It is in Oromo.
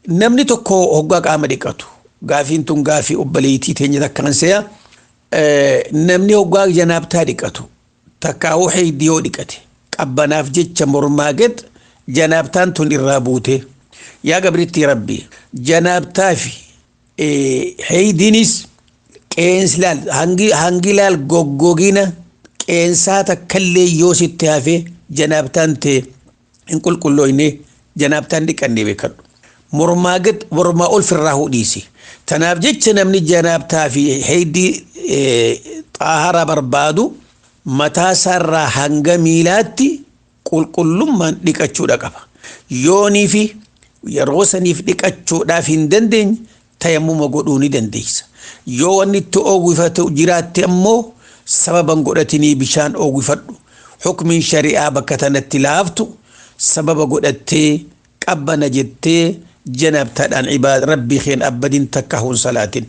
Namni tokko hoggaa qaama dhiqatu, gaafiin tun gaafii obboleettii teenya takkaan se'a, namni hoggaa janaabtaa dhiqatu takkaa'uu heeydii yoo dhiqate qabbanaaf jecha mormaa gad janaabtaan tun irraa buute. Yaa gabrittii rabbi, janaabtaa fi heeydiinis qeensi laal hangi laal goggogina qeensaa takkallee yoo sitti hafe janaabtaan ta'e hin qulqullooyne, janaabtaan dhiqannee beekadhu. Mormaa gad mormaa ol firraa hudhiisi. Tanaaf jecha namni janaabtaa fi heeydii xaahara barbaadu mataa isaarraa hanga miilaatti qulqullummaan dhiqachuudha qaba. Yoonii fi yeroo saniif dhiqachuudhaaf hin dandeenye tayammuma godhuu ni dandeessa. Yoo wanni itti oowwifatu jiraatte ammoo sababan godhatinii bishaan oowwifadhu. Hukmiin shari'aa bakka tanatti laaftu sababa godhattee qabbana jettee janaabtaadhaan ibaada rabbii keen abbadiin takka hun salaatin.